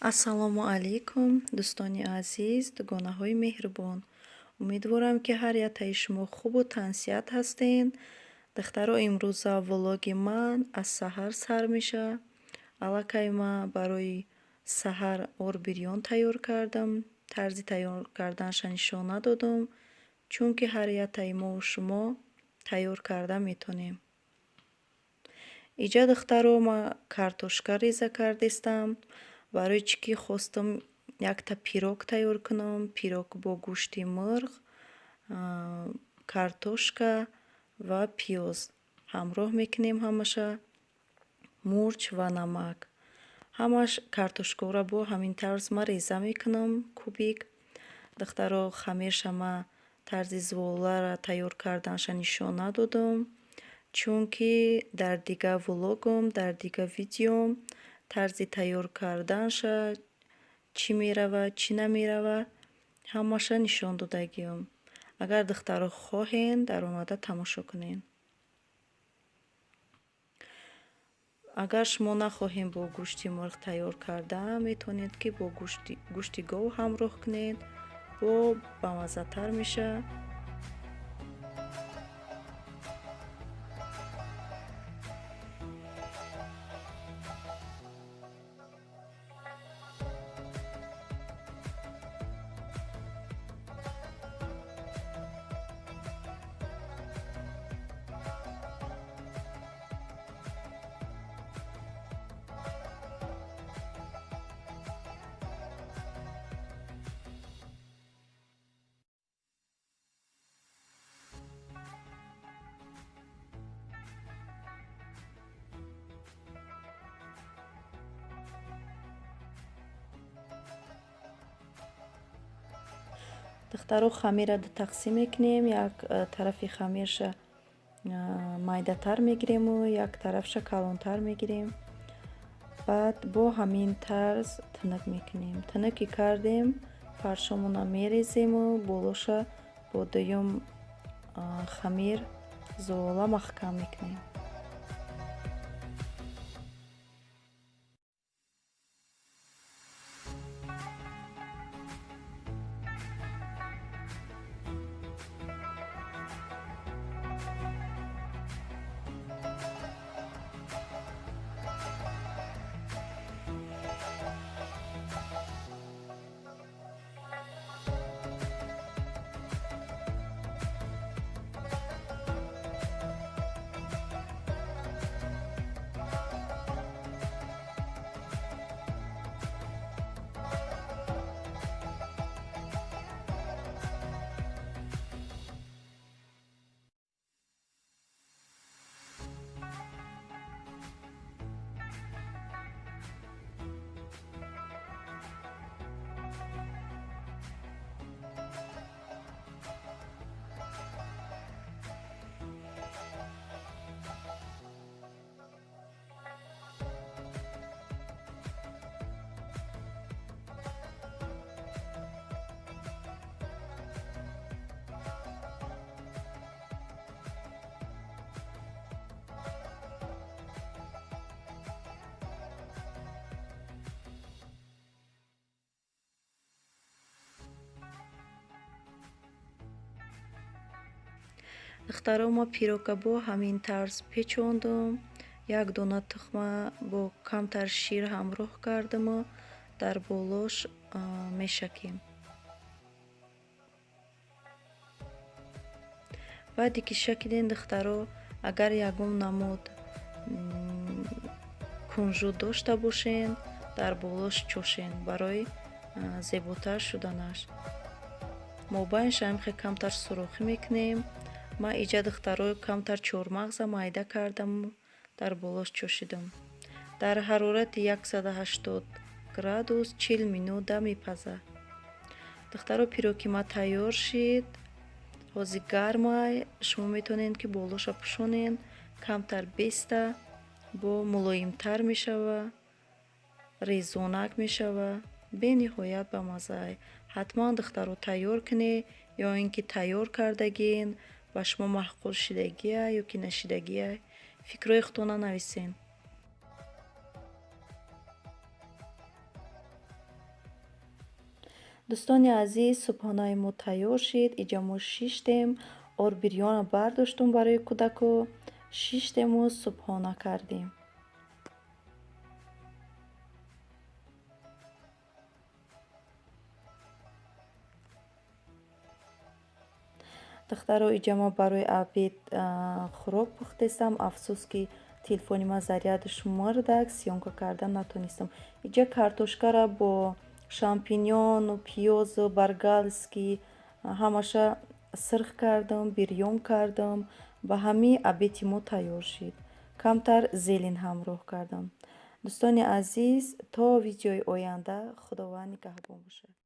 Ассалому алайкум, дӯстони азиз, дугонаҳои меҳрубон. Умедворам, ки ҳар яктаи шумо хубу тансиҳат ҳастен. Духтаро, имрӯза влоги ман аз саҳар сар мешавад. Аллакай ман барои саҳар орбирён тайёр кардам. Тарзи тайёр карданша нишон надодам, чунки ҳар яктаи мову шумо тайёр карда метонем. Иҷа, духтаро, ман картошка реза кардестам. Барои чӣ ки хостам якта пирог тайёр кунам. Пирог бо гӯшти мурғ, картошка ва пиёз ҳамроҳ мекунем ҳамаша, мурч ва намак. Ҳамаш картошкаро бо ҳамин тарз ман реза мекунам кубик. Духтаро, хамирша ман тарзи зуволаро тайёр карданша нишон надодам, чунки дар дига влогом, дар дига видеом тарзи тайёр карданша, чӣ мерава, чӣ намерава, ҳамаша нишон додагиам. Агар духтаро хоҳен, даромада тамошо кунед. Агар шумо нахоҳем бо гӯшти мурғ тайёр кардан, метавонед, ки бо гӯшти гов ҳамроҳ кунед, бо бамаззатар мешавад. Духтаро, хамира ду тақсим мекунем. Як тарафи хамирша майдатар мегирему як тарафша калонтар мегирем. Баъд бо ҳамин тарз тинук мекунем. Тинук ки кардем, фаршомона мерезему болоша бо дуюм хамир зувола маҳкам мекунем. Духтаро, ма пирога бо ҳамин тарз печондум. Як дона тухма бо камтар шир ҳамроҳ кардаму дар болош мешакем. Баъде ки шакидем, духтаро, агар ягон намуд кунжут дошта бошен, дар болош чошен барои зеботар шуданаш. Мобайнша ҳамихе камтар сурохӣ мекунем. Ман иҷа, духтаро, камтар чормағза майда кардаму дар болош чошидам. Дар ҳарорати 180 градус 40 минута мепазад. Духтаро, пироги ма тайёр шид. Ҳозир гармай, шумо метавонед, ки болоша пӯшонед, камтар беста, бо мулоимтар мешава, резонак мешава, бениҳоят бамаззаай. Ҳатман, духтаро, тайёр кунед ё ин ки тайёр кардагин, ба шумо маъқул шидагия ё ки нашидагия, фикрҳои худтона нависен. Дӯстони азиз, субҳонаи мо тайёр шид. Иҷа мо шиштем, орбирёна бардоштум барои кӯдако, шиштему субҳона кардем. Духтаро, иҷа ма барои обед хӯрок пухтестам. Афсӯс, ки телефони ман зарядаш мурдак, съёмка кардан натонистам. Иҷа картошкара бо шампиньону пиёзу бенгальский ҳамаша сирх кардам, бирён кардам. Ба ҳамин обеди мо тайёр шид. Камтар зелень ҳамроҳ кардам. Дӯстони азиз, то видеои оянда Худованд нигаҳбон бошад.